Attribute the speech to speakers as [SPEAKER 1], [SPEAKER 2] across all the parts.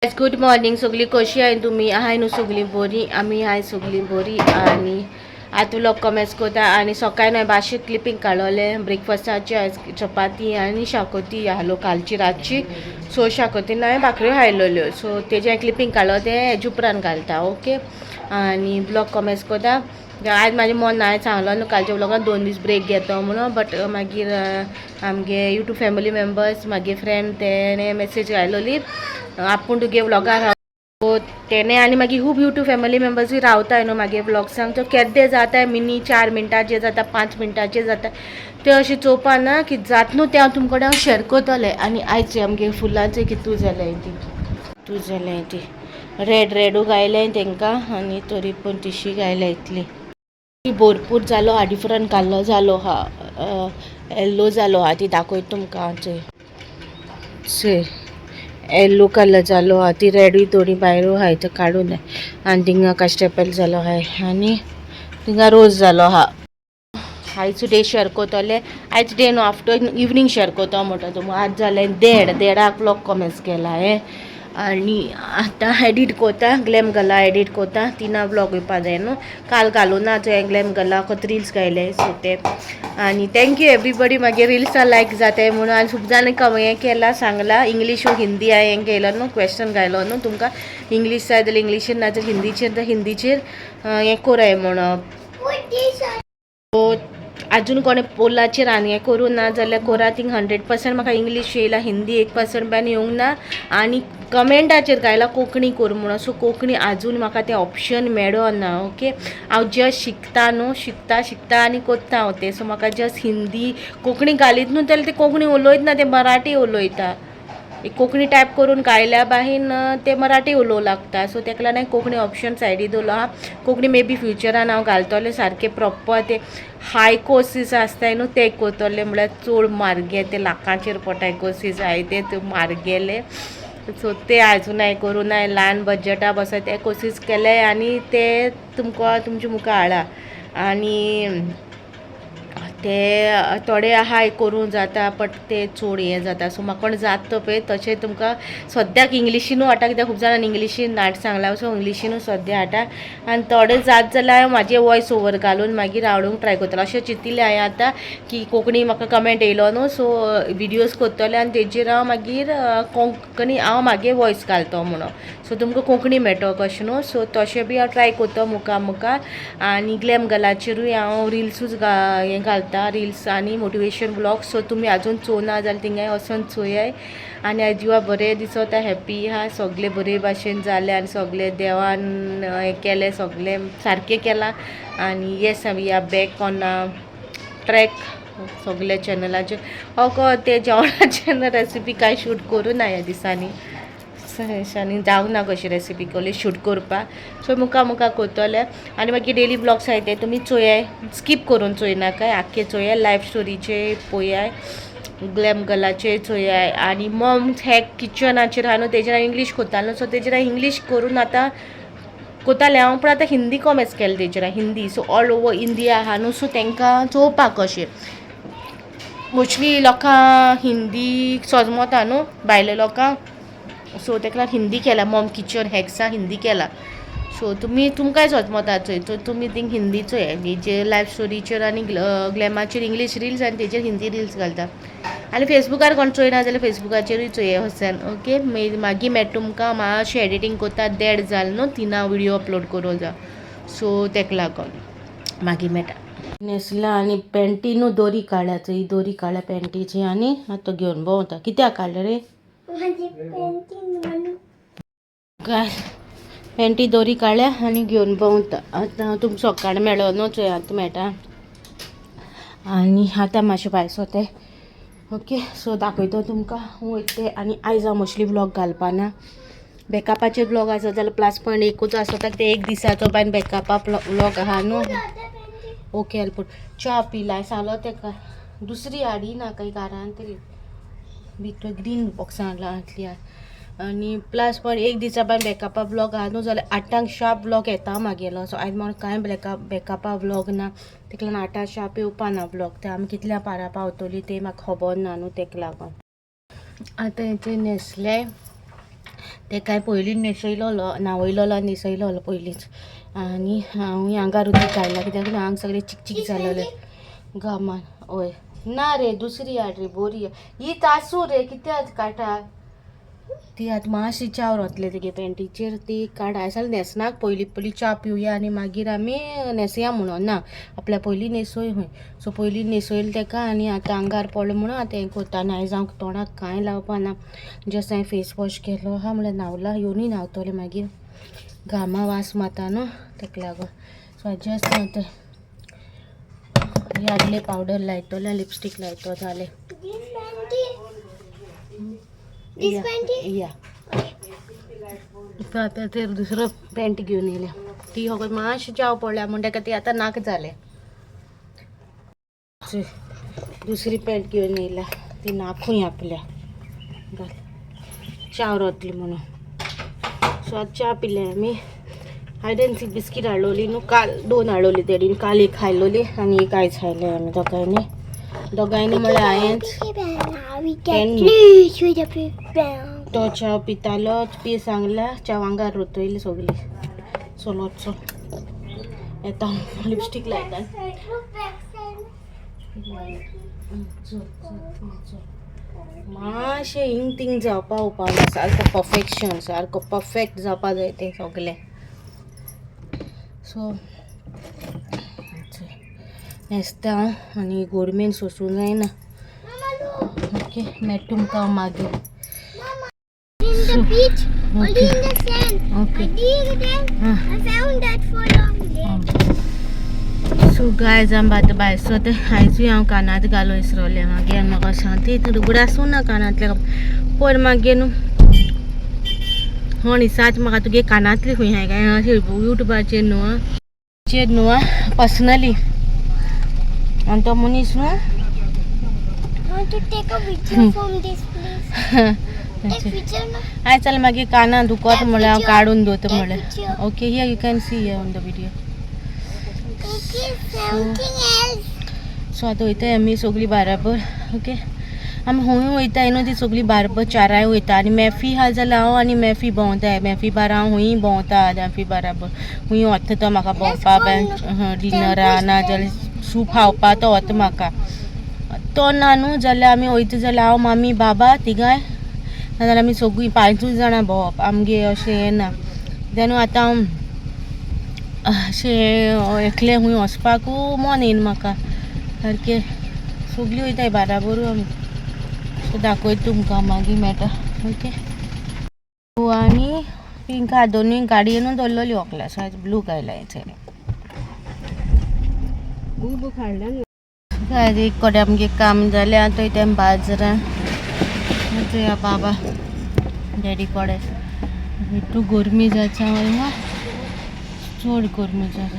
[SPEAKER 1] Good morning सगळी. कशी आहे तुम्ही? आहाय न्हू सगळी बरी? आमी हाय सगळी बरी. आनी आतां व्लॉग कमेन्स करता. आनी सकाळी न्हय बाशे क्लिपींग काडलोले ब्रेकफास्टाची. आयज चपाती आनी शाकोती आहलो कालची रातची. सो शाकोती हांवें भाकऱ्यो खायलोल्यो, सो तेजें क्लिपींग काडलो, तें हेजे उपरांत घालता. ओके, आनी व्लॉग कमेन्स करता. आयज म्हाजें मन हांवें सांगलो न्हू कालच्या व्लॉगान, 2 दीस ब्रेक घेतो म्हणून, बट मागीर आमगे युट्यूब फॅमिली मेंबर्स, मागे फ्रेंड, तेणे मेसेज घायलोली आपूण तुगे व्लॉगार. सो तेणे आनी मागीर खूब युट्यूब फॅमिली मेंबर्सूय रावताय न्हू मागीर व्लॉग्सांक. सो केद्दे जाताय, मिनी 4 मिनटाचे जाता, 5 मिनटाचे जाता, ते अशें चोवपा ना की जात न्हू, तें हांव तुमकां कडेन हांव शेअर करतलें. आनी आयज आमगे फुलांचे कितू जाल्याय ती, कितू जाल्याय ती, रेड रेडू गायल्याय तांकां. आनी तरी पूण तिशी गायल्या इतली भरपूर जालो हा. डिफरंट कलर जालो हा, येल्लो जालो हा. ती दाखयता तुमकां. चोय चोय, येल्लो कलर जालो हा. ती रेडूय थोडी भायरू आहाय, ते काडून. आनी थिंगा कास्टेपेल जालो आहाय आनी थिंगा रोज जालो आहा. आयज डे शेअर करतले. आयज डे न्हू, आफ्टर इवनींग शेअर करता म्हणटा तुमकां. आज जालें देड, देडाक व्लॉग कमेन्स केला हांवें. आनी आतां एडीट कोता, ग्लॅम गला एडीट कोता. तिना व्लॉग येवपा जाय न्हू. काल घालूं ना तुवें ग्लॅम गला, फक्त रिल्स घायले. सो ते आनी thank you everybody, मागीर रिल्सा लायक जाताय म्हणून. आनी खूब जाणांनी हें केलां, सांगलां इंग्लीश वो हिंदी हांवें हें केलो न्हू, क्वेश्चन घायलो न्हू तुमकां. इंग्लीश जाय जाल्यार इंग्लिशीन, नाजाल्यार हिंदीचेर तर हिंदीचेर हें कोराय म्हणून. सो अजून कोणें पोलाचेर आनी हें करूं ना जाल्यार कोरा. थिंग 100% म्हाका इंग्लीश येयला, हिंदी 1% बी येवंक ना. आनी कमेंटाचेर घायला कोंकणी कर म्हणून. सो कोंकणी अजून म्हाका तें ऑप्शन मेळना. ओके, हांव जस्ट शिकता न्हू, शिकता शिकता आनी कोत्ता हांव तें. सो म्हाका जस्ट हिंदी कोंकणी घालीत न्हू जाल्यार ते कोंकणी उलयत ना, ते मराठी उलयता. एक कोंकणी टायप करून घायल्या बाहीन ते मराठी उलोवंक लागता. सो तेका लागून हांवें कोंकणी ऑप्शन सायडी दवरलो आहा. कोंकणी मे बी फ्युचरान हांव घालतलें सारकें प्रॉपर. ते हाय कोर्सीस आसताय न्हू, ते कोत्तोले, म्हळ्यार चड मार्गे ते लाखांचेर पडटाय कोर्सीस आहाय ते, ते मार्गेले. सो ते आजून हांवें करूं ना. ल्हान बजटा बसत ते कोर्सीस केले आनी ते तुमकां तुमच्या मुखार हाडा. आनी ते थोडे आहाय करूं जाता, बट ते चड हें जाता. सो म्हाका कोण जाता पळय तशें तुमकां सद्याक इंग्लिशीनूय हाडटा, कित्याक खूब जाणांनी इंग्लिशीन हाड सांगलां. सो इंग्लिशीनूय सद्या हाडटा. आनी थोडे जात जाल्यार हांव म्हाजे वॉयस ओवर घालून मागीर हाडूंक ट्राय करतलें. अशें चिंतिल्लें हांवें आतां की कोंकणी म्हाका कमेंट येयलो न्हू, सो विडियोज करतलें आनी तेजेर हांव मागीर कोंकणी हांव मागीर वॉयस घालतो म्हणून. सो तुमकां कोंकणी मेळटो कशें न्हू. सो तशें बी हांव ट्राय करता मुखार मुखार. आनी ग्लॅम गलाचेरूय हांव रिल्सूच हें घालता, रिल्स आनी मोटिवेशन व्लॉग. सो तुमी आजून चोवना जाल्यार थिंगाय वचोन चोयाय. आनी आयज जिवा बरें दिसता, हॅप्पी आहा. सगळें बरे भाशेन जालें आनी सगळें देवान हें केलें, सगळें सारकें केलां. आनी yes, we are back on track. सगल्या चॅनलाचेर हो ते जेवणाचें रेसिपी कांय शूट करूं ना ह्या दिसांनी आनी जावंक ना कशी रेसिपी कसली शूट करपाक. सो मुखार मुखार करतलें. आनी मागीर डेली व्लॉग्स आहाय ते तुमी चोयाय, स्कीप करून चोयनाकाय, आख्खे चोयाय. Life स्टोरीचे पळयाय, glam गलाचे चोयाय. आनी मॉम हॅक किचनाचेर आहा न्हू, तेजेर हांव इंग्लीश कोत्तालें. सो तेजेर हांव इंग्लीश करून आतां कोतालें हांव, पूण आतां हिंदी कॉमेस केलें तेजेर Hindi. So all over India आहा न्हू, सो तांकां चोवपाक कशें मोस्टली लोकां हिंदी सजमता न्हू, भायल्या लोकांक. सो तेका लागून हिंदी केला, मॉम किचन हॅक्सा हिंदी केला. सो तुमी तुमकांय सजमता चोय, सो तुमी थिंग हिंदी चोय. हेजेर लायफ स्टोरीचेर आनी ग्लॅमाचेर इंग्लीश रिल्स आनी तेजेर हिंदी रिल्स घालता. आनी फेसबुकार कोण चोयना जाल्यार फेसबुकाचेरूय चोया वचोन. ओके, मागीर मेळटा तुमकां. मातशें एडिटींग कोत्ता, देड जालें न्हू, तिना विडियो अपलोड करूं जाय. सो तेका लागून मागीर मेळटा. न्हेसला आनी पॅन्टीनू दोरी काडल्या. ही दोरी काडल्या पॅन्टीची आनी आतां घेवन भोंवता. कित्याक काडलें रे?
[SPEAKER 2] माझी पेंटिंग.
[SPEAKER 1] काय पॅन्टी दोरी काडल्या आनी घेवन भोंवता. आतां तुमकां सकाळीं मेळो न्हू, चोय आतां मेळटा. आनी आतां मातशें भायर सोते. ओके, सो दाखयता तुमकां वयता तें. आनी आयज हांव मोस्टली व्लॉग घालपाना. बॅकअपाचेर व्लॉग आसा जाल्यार प्लस पॉयंट एकूच आसता, ते एक दिसाचो बायन बॅकअपा व्लॉग आहा न्हू. ओके, पूण च्या पिलाय सांगलो तेका दुसरी हाडी ना काही घरान तरी भितर ग्रीन बॉक्सान हाडला. आनी प्लस पॉयंट एक दिसा बायन बॅकअपा व्लॉग आहा न्हू, जाल्यार 8ांक शार्प व्लॉग येता मागेलो. सो आयज म्हाका कांय बॅकअपा व्लॉग ना, तेका लागून 8ां शार्प येवपा ना व्लॉग. ते आमी कितल्या पारा पावतली ते म्हाका खबर ना न्हू, तेका लागून. आतां हें न्हेसलें. तेकाय पयलीं न्हेसयलोलो, न्हांवयलोलो, न्हेसयलोलो पयलींच. आनी हांवूय आंगार उदीक घायला कित्याक आंग सगळें चिकचीक जालोलें घामान. हय ना रे, दुसरी हाड रे, बोरी ही तासूं रे, कित्याक काडटा ती. आतां मातशी च्याव रोतले तेगे पेंटीचेर, ती काड. आयज जाल्यार न्हेसनाक पयलीं पयलीं च्या पिवया आनी मागीर आमी न्हेसया म्हणून ना आपल्या पयलीं न्हेसोय खंय. सो पयलीं न्हेसयलें तेका आनी आतां आंगार पडलो म्हणून आतां हें करता. आनी आयज हांव तोंडाक कांय लावपा ना, जस्ट हांवें फेस वॉश केलो आहा, म्हणल्यार न्हांवला, येवनूय न्हांवतलें मागीर, घामा वास मारता न्हू तेका लागून. सो जस्ट आतां यार्डले पावडर लायतलें, लिपस्टीक लायतो, जालें.
[SPEAKER 2] This panty?
[SPEAKER 1] या, आतां ते दुसरो पॅन्ट घेवन येयल्या. ती फकत मातशी च्याव पडल्या म्हण तेका ती आतां नाका जालें. दुसरी पॅन्ट घेवन येयल्या, ती नाकूय आपल्या घाल, च्याव रोतली म्हणून. सो आतां च्या पिले आमी. हायड एंड सीक बिस्कीट हाडलोली न्हू काल, दोन हाडलोली तेडीन, काल एक खायलोली आनी एक आयज खायले आमी दोगांयनी. दोगांयनी म्हळ्यार हांयेंच.
[SPEAKER 2] We
[SPEAKER 1] Ten.
[SPEAKER 2] get please with the big bell.
[SPEAKER 1] तो च्याव पितालो, पी सांगला, च्याव आंगार रोतयली सगली. चलो चल, येता, लिपस्टीक लायता. चल चल, मातशें हिंग तींग जावपा उपाना, सारको परफेक्शन, सारको परफेक्ट जावपा जाय तें सगलें. सो न्हेसता हांव आनी गोरमेन सोसूं जायना. ओके, मेळटा तुमकां मागीर.
[SPEAKER 2] In the beach, only
[SPEAKER 1] Okay.
[SPEAKER 2] in the sand.
[SPEAKER 1] Okay.
[SPEAKER 2] I dig them. I found that for long day.
[SPEAKER 1] So guys, आमी आतां भायर सरता. आयजूय हांव कानांत घालून इसरोलें. मागीर म्हाका सांगता उगडासूं ना कानांतलें पयर. मागीर न्हू कोण इसाच म्हाका तुगे कानांतली खंय आहाय काय अशें युट्यूबाचेर न्हू, चेर न्हू, पर्सनली. आनी तो मनीस न्हू
[SPEAKER 2] I want to take a video from this place. Take picture no?
[SPEAKER 1] आयज चल, मागीर कानां दुखत म्हणल्यार हांव काडून दवरता म्हणलें.
[SPEAKER 2] Picture.
[SPEAKER 1] Okay, here you can see here on the video.
[SPEAKER 2] Okay, something else.
[SPEAKER 1] So आतां वयताय आमी सगळीं बाराबर. ओके, आमी खंय वयताय न्हू ती सगळीं बाराबर चाराय वयता. आनी मॅफी आहा जाल्यार हांव आनी मॅफी भोंवताय. मॅफी बार हांव खंयूय भोंवता, मॅफी बाराबर खंय वता तो म्हाका भोंवपा, डिनरा नाजाल्यार सूप खावपा तो वता म्हाका. तो ना न्हू जाल्यार आमी वयता जाल्यार हांव, मामी, बाबा तिगांय, नाजाल्यार आमी सगळीं पांचूय जाणां भोंवप. आमगे अशें हें ना. देन आतां हांव अशें एकलें खंय वचपाकू मन येना म्हाका सारकें. सगळीं वयताय बाराबरू आमी. सो दाखयता तुमकां, मागीर मेळटा. ओके, आनी पिंक आहा, दोनूय गाडयेनूय दवरलेली व्हंकला. सो आयज ब्लू घायला हांवें. आयज एक कडेन आमगे काम जालें, आतां वयता आमी बाजारान. चोया बाबा डॅडी कडेन. इतू गरमी जाता ना, चड गरमी जाता.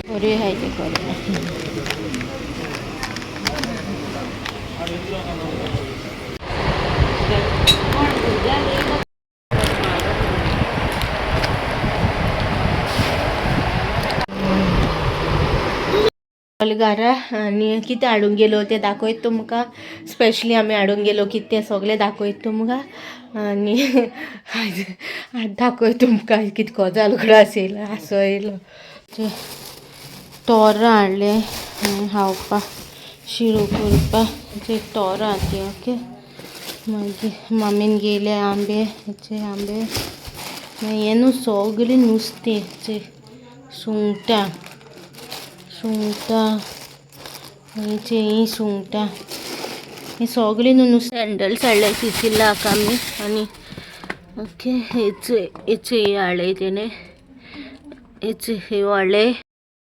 [SPEAKER 1] बरी आहाय ते कडेन. घरा आनी कितें हाडूंक गेलो तें दाखयता तुमकां. स्पेशली आमी हाडूंक गेलो कितें तें सगळें दाखयता तुमकां. आनी दाखयता तुमकां कितको जालो उगडास येयलो, हांसो येयलो. तोरां हाडलें खावपा, शिरो करपा तोरां ती. ओके, मागीर मामीन गेले आंबे, हेचे आंबे. मागीर हें न्हू सगळें नुस्तें, सुंगटां, सुंगटां हेचे, हीं सुंगटां, ही सगळीं न्हू नुस्तें. सँडल्स हाडले सिसिलाक आमी. आनी ओके, हेचे हेचे हे हाडले तेणे, हेचे हे हाडले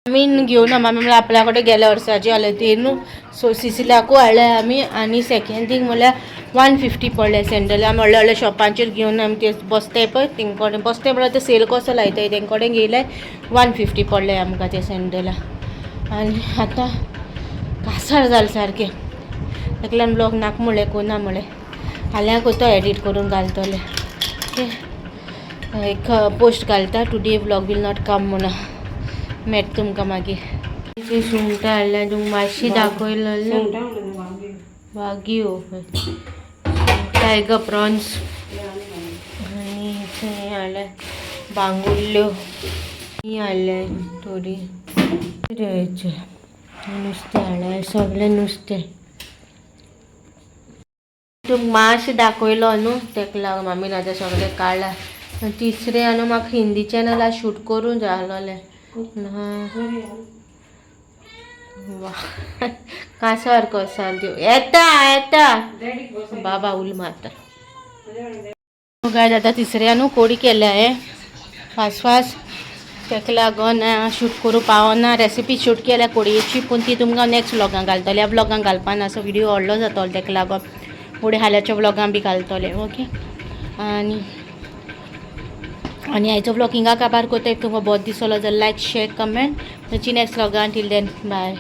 [SPEAKER 1] आमी घेवन. आमी म्हणल्यार आपल्या कडेन गेल्या वर्साचे हाडले ते न्हू. सो सिसिलाकूय हाडले आमी. आनी सेकेंड थींग म्हणल्यार 150 पडले सँडल. आमी व्हडल्या व्हडल्या शॉपांचेर घेवन आमी ते बसताय पळय तेंचे कडेन, बसताय म्हणल्यार ते सेल कसो लायताय तेंचे कडेन घेयले, 150 पडले आमकां ते सँडलां. आनी आतां कासार जालें सारकें. ताका लागून ब्लॉग नाका म्हणलें, कोन्ना म्हणलें, फाल्यां तो एडीट करून घालतलें. ओके, एक पोस्ट घालता, today vlog will not come म्हणून. मेळटा तुमकां मागीर. ते सुंगटां हाडल्या तुमकां मातशी दाखयलें. वाग्यो, टायगर प्रॉन्स आनी हे हाडल्या बांगुल्ल्यो, ही हाडल्या थोडी कितें, नुस्तें हाडल्या, सगळें नुस्तें. तुमकां मातशें दाखयलो न्हू, तेका लागून मामीन आतां सगळें काडलां. तिसरें न्हू, म्हाका हिंदी चॅनलार शूट करूंक जाय आसलोलें. वा, कासार कसार दिव येता येता बाबा उल मारता. गायज, आतां तिसऱ्या न्हू कोडी केल्या हे फास्ट फास्ट, तेका लागून शूट करूं पावना. रेसिपी शूट केल्या कोडयेची, पूण ती तुमकां नेक्स्ट व्लॉगान घालतले, ह्या व्लॉगान घालपाना. असो व्हिडिओ व्हडलो जातलो, तेका लागून फुडें हाल्याच्या व्लॉगान बी घालतले. ओके, आनी आनी आयचो व्लॉग हिंगा काबार करता. तुमकां बरो दिसलो जाल्यार लायक, शेअर, कमेंट. नेक्स्ट व्लॉगान, टील then बाय.